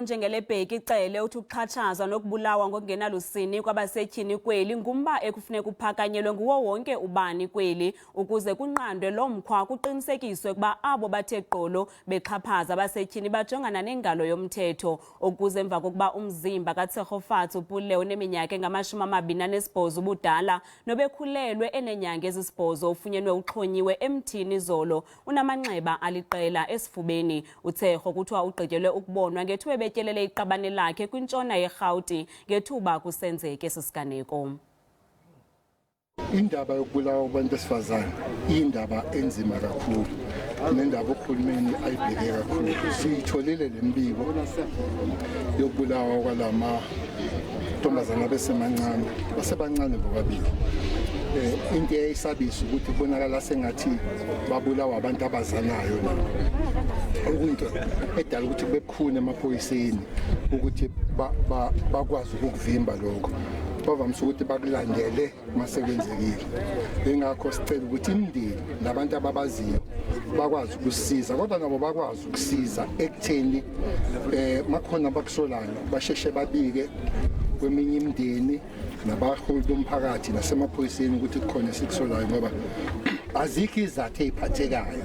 Njengele Bheki Cele uthi ukuxhatshazwa nokubulawa ngokungenalusini kwabasetyhini kweli ngumba ekufuneka uphakanyelwe nguwo wonke ubani kweli ukuze kunqandwe lo mkhwa, kuqinisekiswe ukuba abo bathe gqolo bexhaphaza abasetyhini bajongana nengalo yomthetho. Ukuze emva kokuba umzimba kaTshegofatso Pule oneminyaka engama-28 ubudala nobekhulelwe eneenyanga ezisibhozo ufunyenwe uxhonyiwe emthini izolo unamanxeba aliqela esifubeni. UTshego kuthiwa ugqityelwe ukubonwa ngethuba ebetyelele iqabane lakhe kwintshona yeRhawuti ngethuba kusenzeke esi siganeko. Indaba yokubulawa kwabantu besifazane iyindaba enzima kakhulu nendaba uhulumeni ayibheke kakhulu. Siyitholile le mbiko yokubulawa kwalama ntombazana besemancane, basebancane bobabili. Into eyayisabisa ukuthi kubonakala sengathi babulawa abantu abazanayo nabo, okuyinto edala ukuthi kube bukhuni emaphoyiseni ukuthi bakwazi ukukuvimba lokho. Bavamise ukuthi bakulandele masekwenzekile. Ingakho sicela ukuthi imindeni nabantu ababaziyo bakwazi ukusiza, kodwa nabo bakwazi ukusiza ekutheni makhona abakusolayo basheshe babike kweminye imindeni nabaholi bomphakathi nasemaphoyiseni ukuthi kukhona esikusolayo, ngoba azikho izathu ey'phathekayo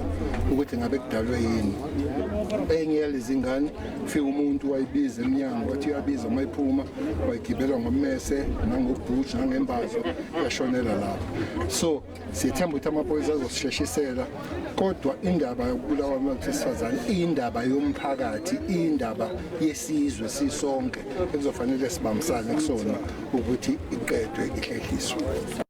ukuthi ngabe kudalwe yini. Enye yalezi ngane kufika umuntu wayibiza emnyango, wathi uyabiza, uma iphuma wayigibela ngommese nangobhuji nangembazo, yashonela lapho. So siyethemba ukuthi amaphoyisa azosisheshisela, kodwa indaba yokubulawa kwabantu besifazane indaba yomphakathi, indaba yesizwe sisonke ekuzofanele sibambisane kusona ukuthi iqedwe, ihlehliswe.